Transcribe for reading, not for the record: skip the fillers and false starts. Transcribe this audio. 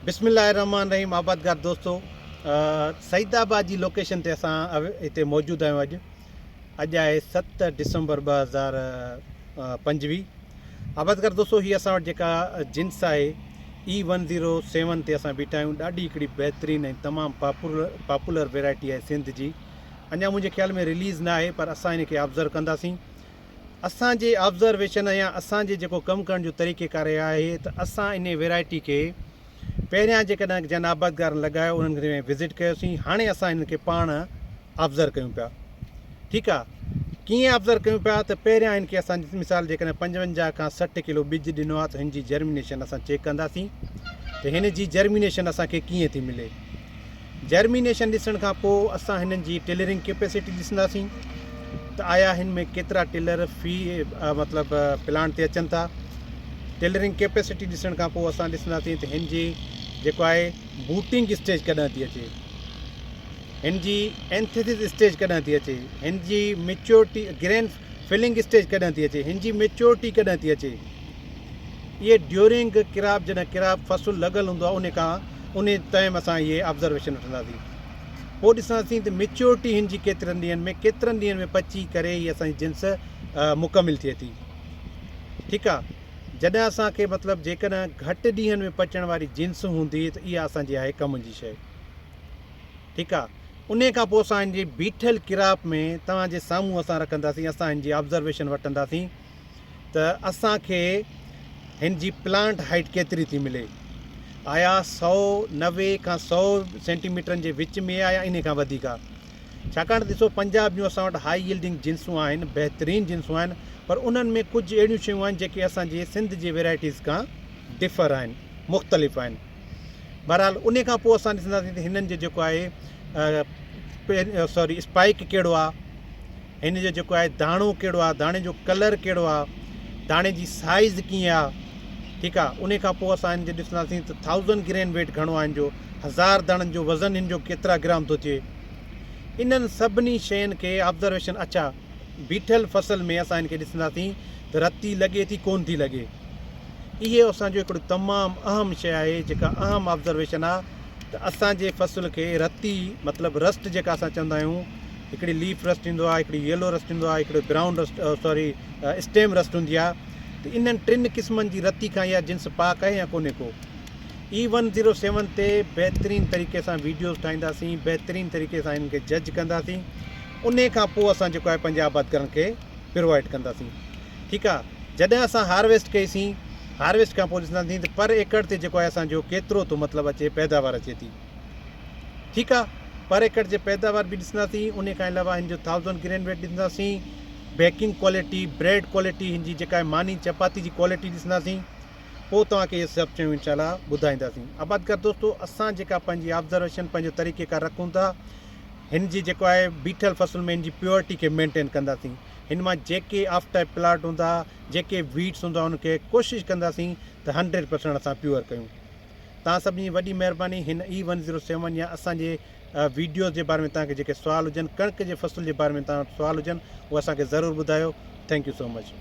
بسم الله الرحمٰن الرحيم آبادگار دوستو سعيد آباد جي لوڪيشن تي اسان هتي موجود آهيون اڄ اڄ آهي 7 ڊسمبر 2025 آبادگار دوستو هي اسان وٽ جيڪا جنس آهي اي 107 تي اسان بيٺا آهيون ڏاڍي هڪڙي بهترين ۽ تمام پاپولر ويرائٽي آهي سنڌ جي اڃا منهنجي خيال ۾ رليز نه آهي پر اسان هن کي آبزرو ڪنداسين اسان جي آبزرويشن يا اسان جي جيڪو ڪم ڪرڻ جو طريقي ڪار آهي ته اسان انهي ويرائٽي کي پهريان جيڪڏهن جن آبادگارن لڳايو انهن کي وزٽ ڪيوسين هاڻي اسان انهن کي پاڻ آبزرو ڪيون پيا ٺيڪ آ ڪيئن آبزرو ڪيون پيا ته پهريان هن کي اسان مثال جيڪڏهن 55 کان 60 ڪلو ٻج ڏنو آ ته هن جي جرمينيشن اسان چيڪ ڪنداسين ته هن جي جرمينيشن اسان کي ڪيئن ٿي ملي جرمينيشن ڏسڻ کان پوء اسان هنن جي ٽيلرنگ ڪيپيسٽي ڏسنداسين ته آيا هن ۾ ڪيترا ٽيلر في مطلب پلانٽ تي اچن ٿا. ٽيلرنگ ڪيپيسٽي ڏسڻ کان پوء اسان ڏسنداسين ته هن جي جيڪو آهي بوٽنگ اسٽيج ڪڏهن ٿي اچي، هن جي اينٿيسز اسٽيج ڪڏهن ٿي اچي، هن جي ميچورٽي گرين فلنگ اسٽيج ڪڏهن ٿي اچي، هن جي ميچورٽي ڪڏهن ٿي اچي. اهي ڊيورنگ ڪراپ جڏهن ڪراپ فصل لڳل هوندو آهي ان کان ان ٽائيم اسان اهي آبزرويشن وٺنداسين پوء ڏسنداسين ته ميچورٽي هن جي ڪيترن ڏينهن ۾ ڪيترن ڏينهن ۾ پچي ڪري هي اسان جي جنس مڪمل ٿئي ٿي ٺيڪ آهي جڏهن اسان کي مطلب جيڪڏهن گهٽ ڏينهن ۾ پچڻ واري جنس هوندي ته اها اسان جي آهي ڪم جي شيء ٺيڪ آهي ان کان پوء اسان هن جي بيٺل ڪراپ ۾ توهان جي سامهون اسان رکنداسين اسان هن جي آبزرويشن وٺنداسين ته اسان کي هن جي پلانٽ هائيٽ ڪيتري ٿي ملي، آيا 190 کان 100 سينٽي ميٽرن جي وچ ۾ آهي يا انهي کان وڌيڪ آهي. ڇاڪاڻ ته ڏسو پنجاب جون اسان وٽ هائي يلڊنگ جنسون آهن، بهترين جنسون آهن پر انهن ۾ ڪجهه اهڙيون شيون آهن جيڪي اسان جي سنڌ جي ويرائٽيز کان ڊفر آهن، مختلف آهن. بهرحال انهي کان پوء اسان ڏسنداسين ته هنن جو جيڪو آهي سوري اسپائڪ ڪهڙو آهي. هن جو جيڪو آهي داڻو ڪهڙو آهي، داڻي جو ڪلر ڪهڙو آهي، داڻي جي سائيز ڪيئن آهي، ٺيڪ آهي. انهي کان پوء اسان هن جو ڏسنداسين ته ٿائوزنڊ گرين ويٽ گهڻو آهي هن جو، هزار داڻن جو وزن هن جو ڪيترا گرام ٿو ٿئي. انهن سڀني شين کي آبزرويشن اڇا بيٺل فصل ۾ اسان هن کي ڏسنداسين ته رتي لڳي ٿي ڪونه ٿي لڳي. اهي اسان جو هڪڙو تمام اهم شيء آهي جيڪا اهم آبزرويشن آهي ته اسان جي فصل کي رتي مطلب رسٽ جيڪا اسان چوندا آهيون هڪڙي ليف رسٽ ايندو آهي هڪڙي يلو رسٽ ايندو آهي هڪڙو برائون رسٽ سوري اسٽيم رسٽ هوندي آهي ته انهن ٽن قسمن جي رتي کان اها جنس پاڪ آهي يا ڪونهي ڪو اي 107 تي بهترين طريقي سان ويڊيوز ٺاهينداسين بهترين طريقي سان انهن کي جج ڪنداسين انهي کان پوء اسان جيڪو آهي پنهنجي آبادگارن کي پرووائيڊ ڪنداسين ٺيڪ آهي جڏهن اسان هارويسٽ ڪئيسين هارويسٽ کان پوء ڏسنداسين ته پر ايڪڙ تي جيڪو آهي اسان جو ڪيترو ٿو مطلب اچي پيداوار اچي ٿي ٺيڪ آ پر ايڪڙ جي پيداوار به ڏسنداسين انهي کان علاوه هن جو ٿائوزنڊ گرين ويٽ ڏسنداسين بيڪنگ ڪوالٽي بريڊ ڪوالٽي هن جي جيڪا آهي ماني چپاتي جي ڪوالٽي ڏسنداسين پوء توهان کي اهي سڀ شيون انشاء الله ٻڌائينداسين آبادگار دوستو اسان جيڪا پنهنجي آبزرويشن پنهنجو طريقي ڪار رکون ٿا هن جي جيڪو آهي بيٺل فصل ۾ هن جي پيورٽي کي مينٽين ڪنداسين هن مان جيڪي آف ٽائپ پلاٽ هوندا جيڪي ويڊس هوندا ان کي ڪوشش ڪنداسين ته 100% اسان پيور ڪيون توهان سڀني جي وڏي مهرباني هن اي 107 يا اسان جي ويڊيوز جي باري ۾ توهان کي جيڪي سوال هجن ڪڻڪ جي فصل جي باري ۾ توهان وٽ سوال هجن اهي اسان کي ضرور ٻڌايو thank you so much.